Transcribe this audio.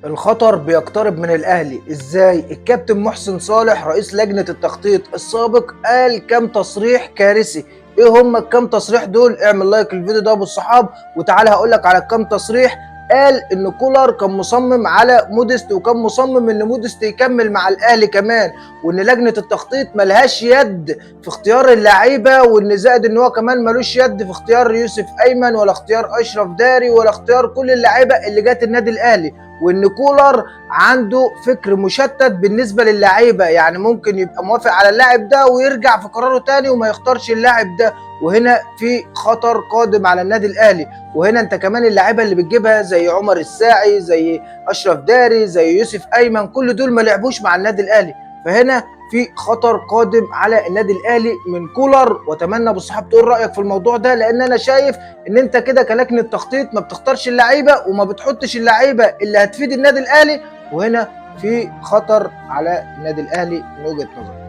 الخطر بيقترب من الاهلي ازاي؟ الكابتن محسن صالح رئيس لجنة التخطيط السابق قال كام تصريح كارثي. ايه هم الكام تصريح دول؟ اعمل لايك للفيديو ده ابو الصحاب وتعالى هقولك على الكام تصريح. قال ان كولر كان مصمم على مودست، وكان مصمم ان مودست يكمل مع الاهلي كمان، وان لجنة التخطيط ملهاش يد في اختيار اللعيبة، وان زائد ان هو كمان ملوش يد في اختيار يوسف ايمن ولا اختيار اشرف داري ولا اختيار كل اللعيبة اللي جت النادي الاهلي، وان كولر عنده فكر مشتت بالنسبة للعيبة، يعني ممكن يبقى موافق على اللاعب ده ويرجع في قراره تاني وما يختارش اللاعب ده، وهنا في خطر قادم على النادي الاهلي. وهنا انت كمان اللعيبة اللي بتجيبها زي عمر الساعي، زي اشرف داري، زي يوسف ايمن، كل دول ما لعبوش مع النادي الاهلي، فهنا في خطر قادم على النادي الاهلي من كولر. واتمنى ابو الصحاب تقول رايك في الموضوع ده، لان انا شايف ان انت كده كلجنه تخطيط ما بتختارش اللعيبة وما بتحطش اللعيبة اللي هتفيد النادي الاهلي، وهنا في خطر على النادي الاهلي من وجهه نظري.